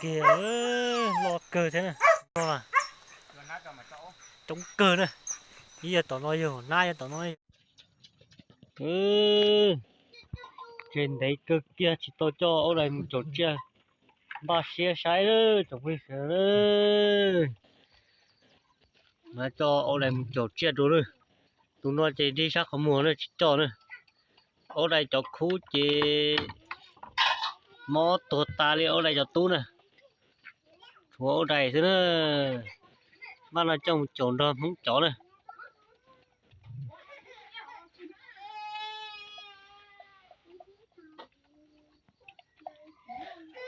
Tiag, loj kawg thiab na. No coob kawg na. Ib yog tom no yog, nab yog tom no. Tseg ntev kawg kiag tsis tau coj aub dais mus caum tsiaj. Npaj siab saib lawm tsoom phooj ywg sawv daws. Mas coj aub dais mus caum tsiaj rau na. Tus no ces nrig sab qhov muag na tsis coj na. Aub dais cov khub ces mob tuag tas li aub dais cov tub na. Tshuav aub dais xwb na. Npaj no coj mus caum nrog Hmoob cov na.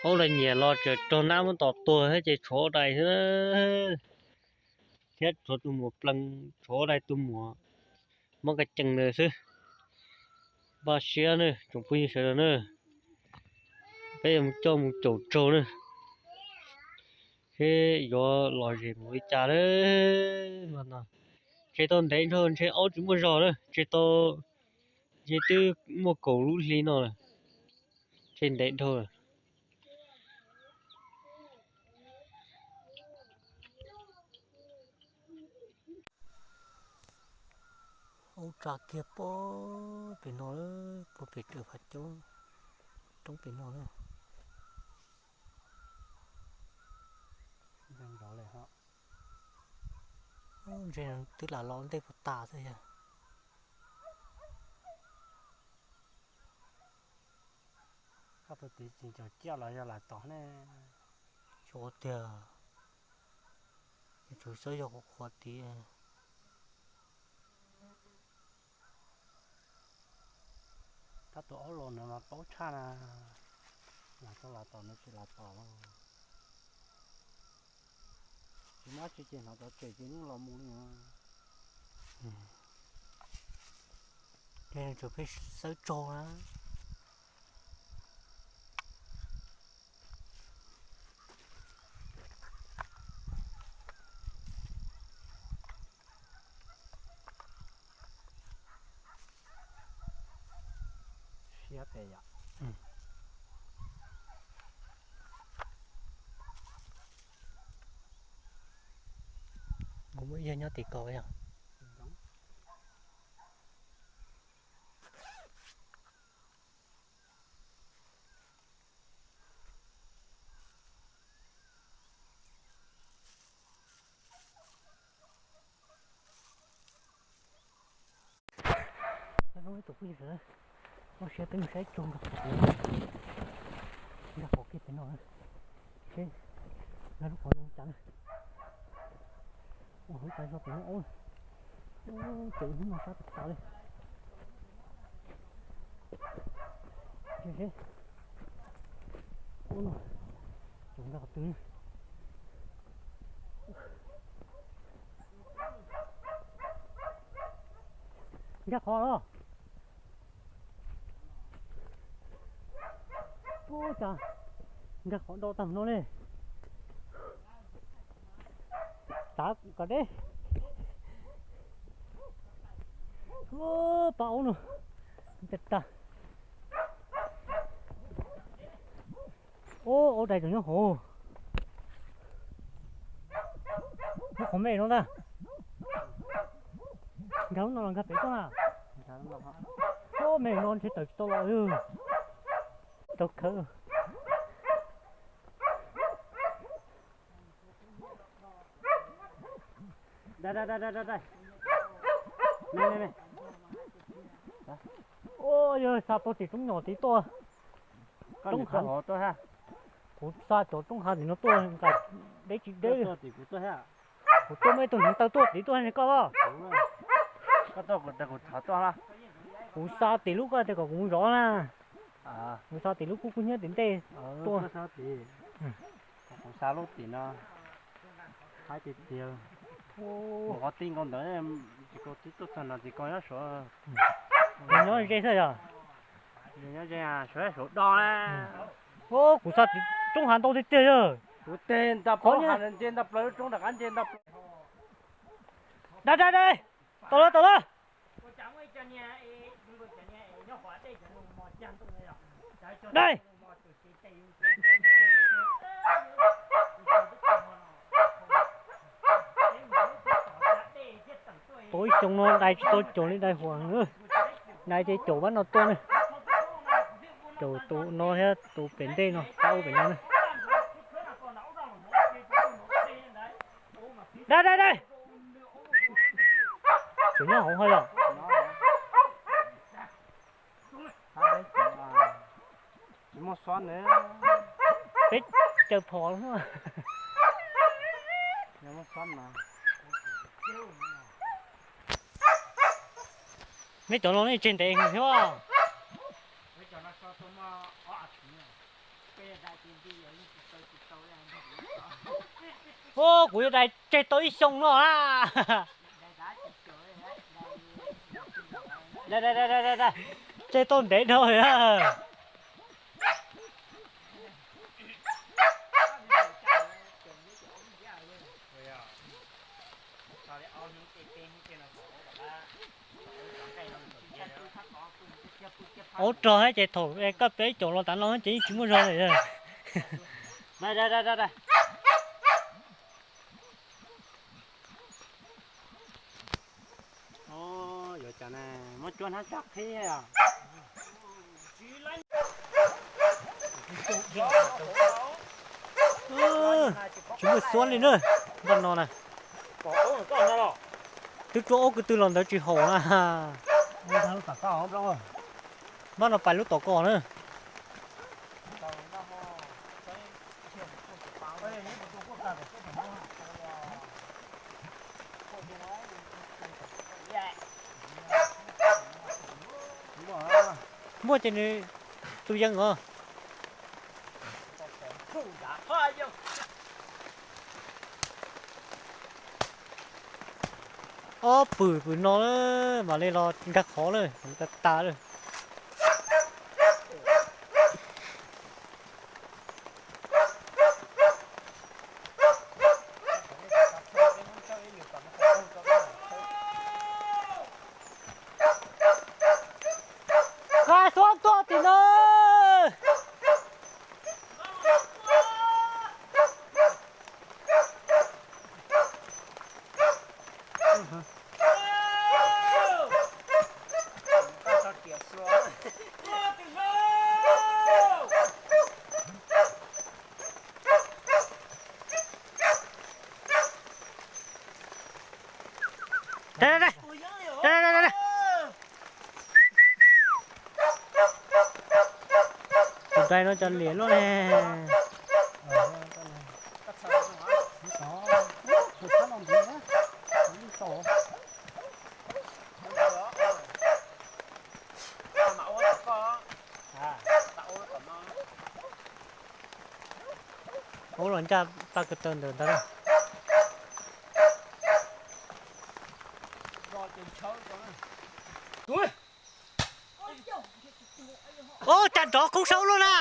Aub dais nyiam los tseem raug nab muab tom tuag thiab ces tshuav aub dais xwb na. Thiab tshuav tus muam plees, tshuav aub dais tus muam mob ka cees ntawd xwb. Npaj siab na tsoom phooj ywg sawv daws na. Peb yuav mus coj mus caum raug na. Seb yuav lom zem mus li cas lawm no. Tseg tau ntev nrho ntshe aub tsis muaj zog lawm, tseg tau, ntshe twb muaj kaum lub hli no lawm. Tseg ntev dhau lawm. Aub tsa kiag puag pem no, puag pem raws phav coob, roob pem no na. Ntshe twb lam los ntej puas tas xwb yog. Koj tus tid tsis ncaws ciaj los yog lam tom ne. Xyov tiag, yuav tsum xyov yog qhuav qhuav tid. Tab tus aub los no mas paub tshaj na, lam tau lam tom no tsis lam tom los. Tsis muaj tsi ces hnov tov tsem ces yeej los mus li. Ces tsum pheej xawb tsaug na. Siab pes yom. Kuv muaj ib yag nyob tim ko yog. Ib tsoom phooj ywg sawv daws, muaj siab twb saib tsuag nkaus, nrog qhov kiag pem no seb lawv lub qhov zoo cas na. Ua hauv tas zog pem no, ces hnub no sab tas tas li. Seb, ua no, tsoom nrog qhov twg. Nkag qhov los. Ua cas nkag qhov do tag no ne. Tav kom deb. Pab aub no, tag tag. Ub, aub dais tseem nyob hauv. Lub qhov me no ntag. Nkag lub no los nkag pem tuaj na. Ub, me no ntshe tawm tsis tau los. Tau khawb. Ua yog xa tau tim roob nyom tid tuaj. Roob hav, kuv xa cov roob hav tim no tuaj nqaim deb tsis deb. Kuv tuaj muaj ib tug hneev taw tuaj tid tuaj ne koj. Kuv xa tim lub koj tias kom kuv mus zov na. Kuv xa tim lub kub kub hnyiab tim ntej tuaj. Kuv xa lub tim no. Haib tiag tiag. Qhov ti nkaus ntawd, tsis kau twb tuaj txog no tsis kau nyob suav. Nyob ze xwb yog. Nyob ze suav suav do na. Kuv xa tim roob hav ntau tiag tiag yog. Kuv teg nta plaws, nce nta plaws lub roob nram qab nce nta plaws. Dai dai dai, tau lawm tau lawm. Dai. Ib xyoo no dai tsis tau caum li dai huam, dai ces caum pab no tuaj ne. Caum tus no thiab tus pem ntej no, pab ub pem no ne. Dai, dai, dai. Tseem nyob hauv hov yog. Tsis muaj xob na. Peb caw phom. Neb cov no nej tseg ntev thiab. Kuv yuav dai tseg tau ib xyoo no a. Tseg tau ntev dhau lawm. Ua rog thiab ces thaum koj peb caum los tav no ces yeej tsis muaj zog lawm. Yuav cas ne, muab cuab hnab tsaj qhib os. Tsis muaj xuab li na, npaj no na. Twb cuab ob kwv tw los ntawd tsis haum na. Npaj no pais lub tom koj na. Muaj ces nws tus yeej os. Ob pwm pwm no lawm mam li los nkag qhov lawm, tas tas lawm. Nqa xuab tuaj tim no. Tus dai no cov liam luaj ne. Ub los ncaj paj ko taw ntawm ntawd. Ub, cas nrov kub saub luaj na.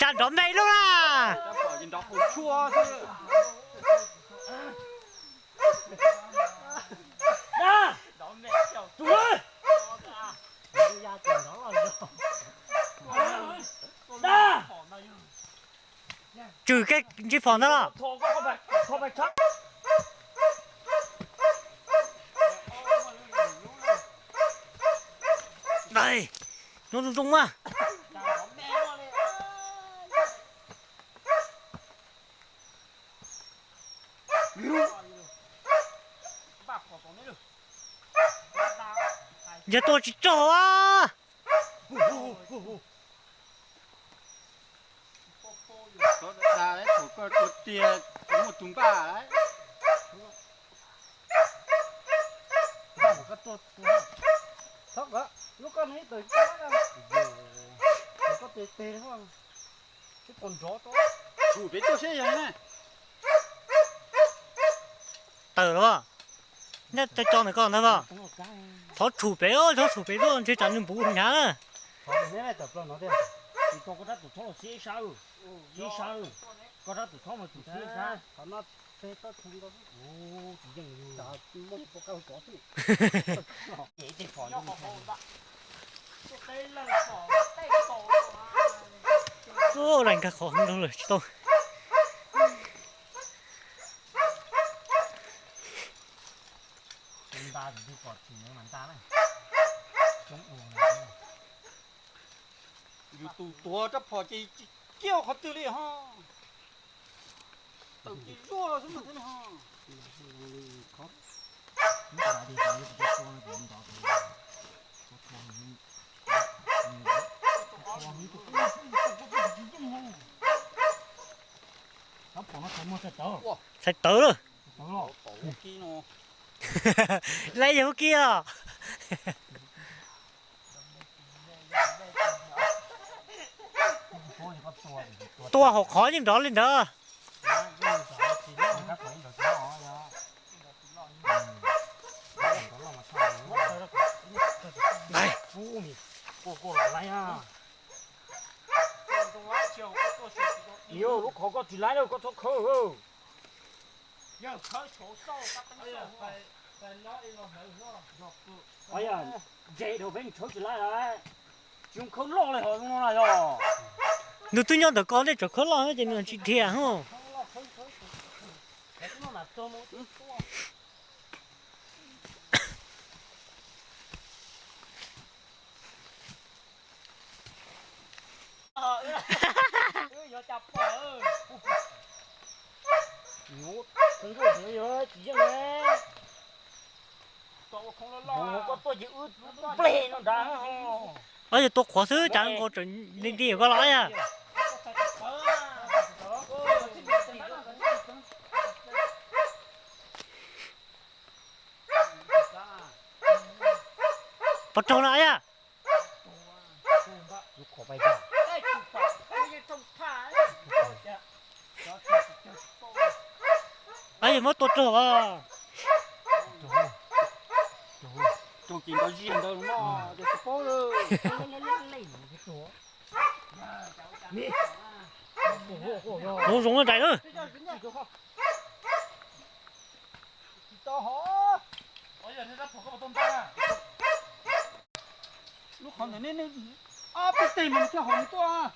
Cas nrov me luaj na. Tswm kiag ntsib phom ntag los. Dai, no zoo zoo mas. Yog tua tsis raug a. Thaum koj tua tiag, muaj tus npaj. Thaum koj tua, lub koj ib tawm, thaum koj tes tes, sib pom nrov tau. Tawm los, nyob co co ntawm koj ntag los. Thov tshum pem, thov tshum pem tuaj ntshe tsam nws npuv hnyav na. Ua, laj nkag qhov hauv nrog lawm tsis tau. Yus tus tuav rab phom ces tsis kiaj qhov twg li ho. Tawm ces zuaj xwb mas thiab li ho. Txhais tawv lawm. Lawv yog hub kib os. Tua hauv qhov yeej nrov li ntawd. Lub qhov koj tsis laib, koj txhob khawb. Ntses dhau peb tshawb tsis laib lawm. Tsis zoo khawb loj li hos no na yog. Nws twb nyob ntawm ko nej tseem khawb loj ces nws tsis dhia hos. Koj tuaj qhuav xwb cas nkaus tseem nti nti koj los yog. Pov raug na yog. Yog muab tua raug os. Raug ces nrov ziag ntawd los mas. Zoo zoo na rais na. Lub qhov ntawm nej, ob peb teg mas nws thiaj hauv nws tuaj.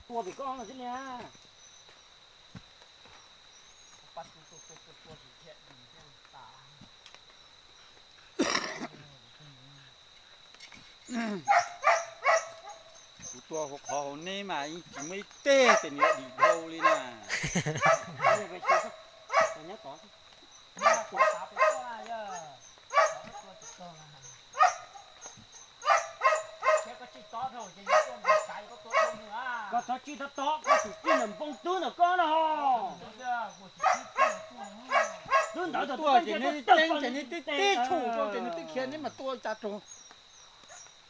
Tua pem koj no xwb nia. Kuv tua hauv qhov hauv neb mas yeej tsis muaj ib teg tes nws dim dhau li na. Koj txhob tsij tob tob, koj tus tsij ntawm npoo twb ntawm koj no. Twb ntawd tuaj ces neb teeb ces neb twb tib tshum rau ces nws twb khiav neb mas tua cas raug.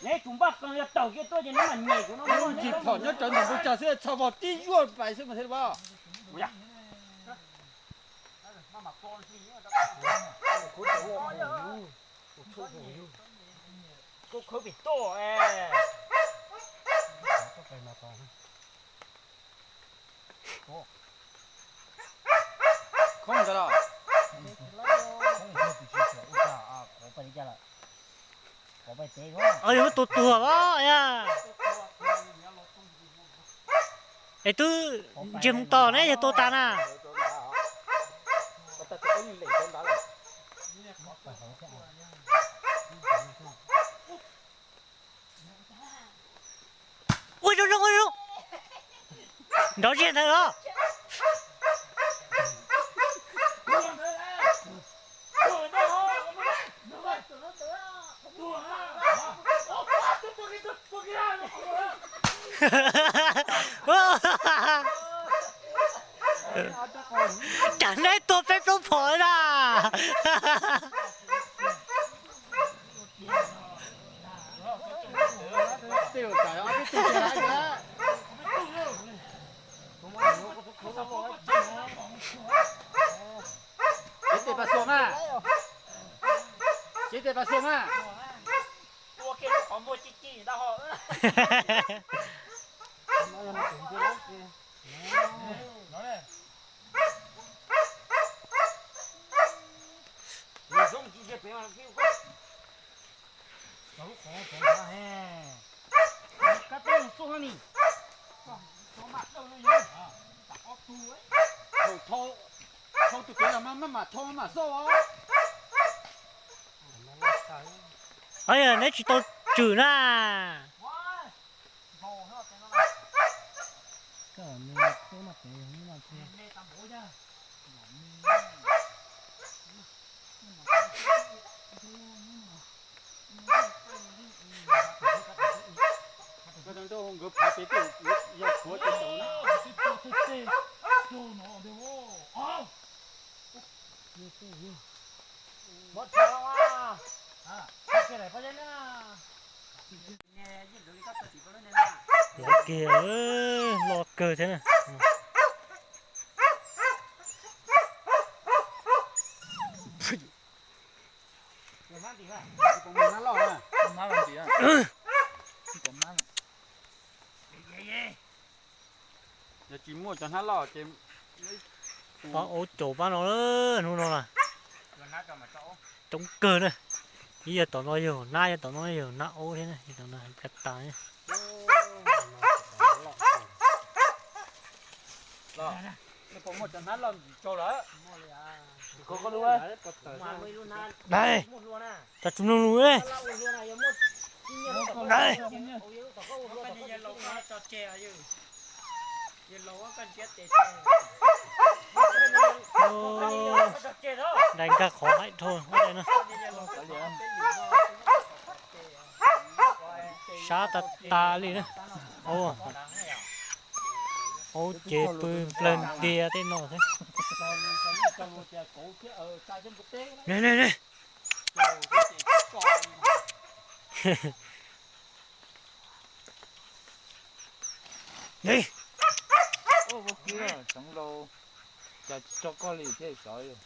Neb tus npaj qees yog tawm kiag tuaj ces neb mam nyem tus no. Tsis phom nyob rawv ntawm npoo tsag xwb, txhos vog tib zuaj pais xwb mas thiaj li pab. Koj khawb pem tuaj. Khoob ntawd los? Qhuav pais li cas lawm? Qhuav pais tsev. Yog tus tuag os yog. Es twb ntsiag mus tos ne yog tua tas na. Ua zoo zoo ua zoo. Nrov ziag ntawd los. Cas neb tua peb plaub phom na. Cev tes pas xuas mas. Cev tes pas xuas mas. Tua kiag lub qhov muag ci ci ntag ho. Thau tus kev los maj mam thau mam xauj os. Neb tsis tau tswm na. Lov kiag, loj kawg thiab na. Yog tsis muaj cov hnab loj ces pab aub caum pab no, hnub no na. Coob kawg na. Ib yog tom no yog nab, yog tom no yog nab aub thiab, tom no cas tas. Dai, tso tsis mloog lus. Dai. Dai nkag qhov haib dhau no. Sab tas tas li na. Aub ces pw nplawg ntias tej no thiab. Ne ne ne. Ne. Xeev Laus, cas tso koj li thiab xyov.